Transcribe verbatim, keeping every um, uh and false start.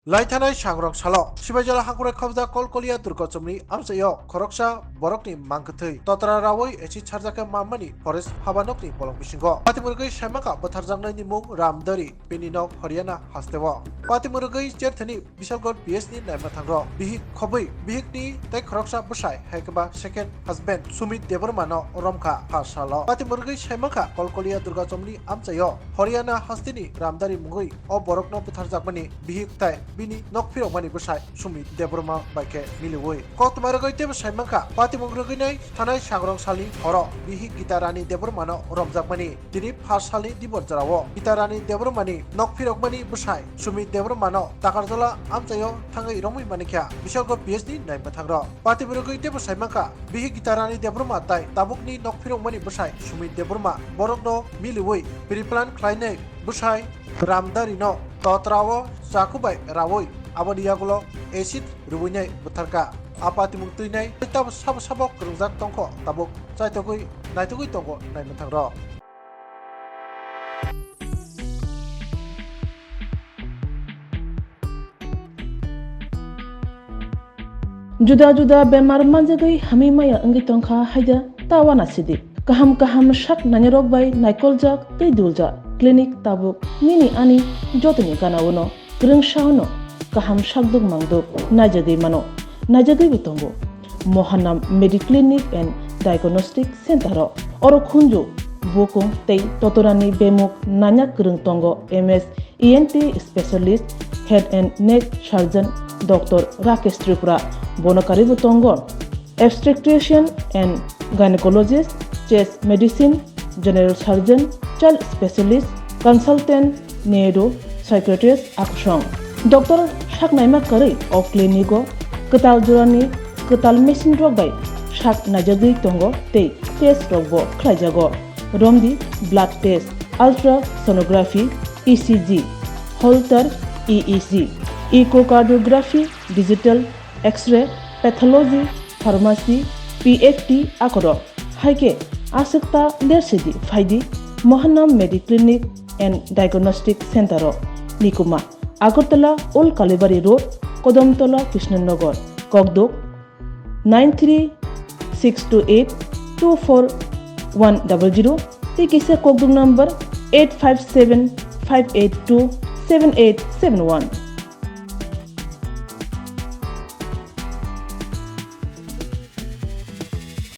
Laithanai sangrong salo Sibaijala hakurai khobjak Kolkolia Durga Chomni amchaio khoroksa borokni mangkwthwi totra rawi acid sarjakhe mammani forest habanokni bolong bisingo. Patimurgwi saimaka bwtharjaknaini mung Ramdari, bini nok Haryana hasteo. Patimurgwi cherthani Bisalgor P S ni naima thangrok bihik khobwi bihikni tei khoroksa bwsai hai khe ba second husband Sumit Debbarma no romkha pha salo. Patimurgwi saimaka Kolkolia Durga Chomni amchaio Haryana hasteni Ramdari mungwi o borokno bwtharjakmani bihik tai bini nok phirokmani bwsai Sumit Debbarma bai khe miliwi. Koktwma rwgwi teibo sai mankha, patimung rwgwinai thanai sagrong salni horo bihik Gita Rani Debbarmano romjakmani tini pha salni dibor jorao Gita Rani Debbarmani nok phirokmani bwsai Sumit Debbarmano Takarjala amchaio thangwi romwi manikha Bisalgor P S ni naima thangrok. Patimung rwgwi teibo sai mankha, bihik Gita Rani Debbarma tai tabukni nok phirokmani bwsai Sumit Debbarma borokno miliwi pre-plan khlainai bwsai Ramdari no totrao chaku bai rawi aboni yagulo acid rwinai bwtharkha. A patimung twinai tabo sabo sabo kwrwngjak tongkho tabuk chaitogwi naitugwi tongo naimwthangrok. Juda juda bemar manjagwi hamwi maya wngwi tongkha haida ta uanasidi. Kaham kaham sak nainarok bai naikoljak tei duljak clinic tabuk nini ani jotoni gana-o no kwrwngsa no kaham sakduk mangduk naijagwi mano, naijagwibo tongo. Mohanam Mediclinic and Diagnostic Center o oro khunju, bukung tei totorani bemuk nanya kwrwng tongo M S E N T specialist, head and neck surgeon Doctor Rakesh Tripura, bono karwibo tongo obstetrician and gynecologist, chest medicine, general surgeon, child specialist, consultant, neuro psychiatrist akusong. Doctor saknaima karwi o clinic o kwtal jorani kwtal machine rok bai sak naijagwi tongo tei test rok bo khlaijago. Romdi blood test, ultrasonography, E C G, Holter E E G, echocardiography, digital X-ray, pathology, pharmacy, P F T akorok. Hai khe aswk ta lersidi phaidi Mohanam Mediclinic and Diagnostic Center o. Nikuma, Agartala Old Kalibari Road, Kodomtola Krishnanagar, Kokduk nine three six two eight two four one double zero tei kisa kokduk number eight five seven five eight two seven eight seven one.